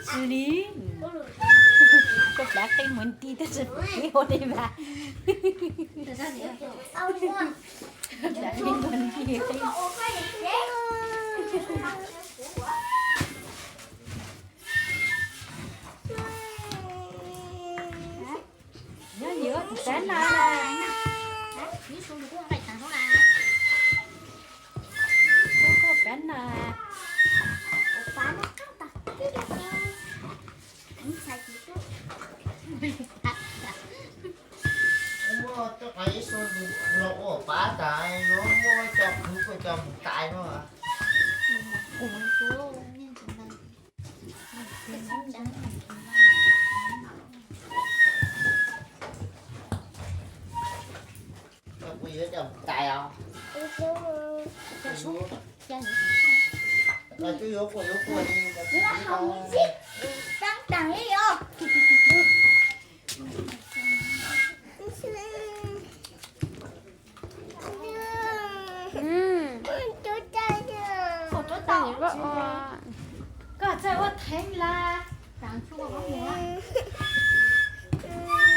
Tsi li, koj plab qeej muag nti tab sis pom kev ua li vas. Plab qeej muag nti qeej. Nyob nyob tus pab no, koj pab no. Muaj tej qhov ib xu los ua pab tas no, muaj cov kwv kuj cov mus tais no. Kuv yuav coj mus tais os. Los twb yuav kuaj yuav kuaj li, los twb tsis tau. Tau tas li os. Koj txawj ua theeb la.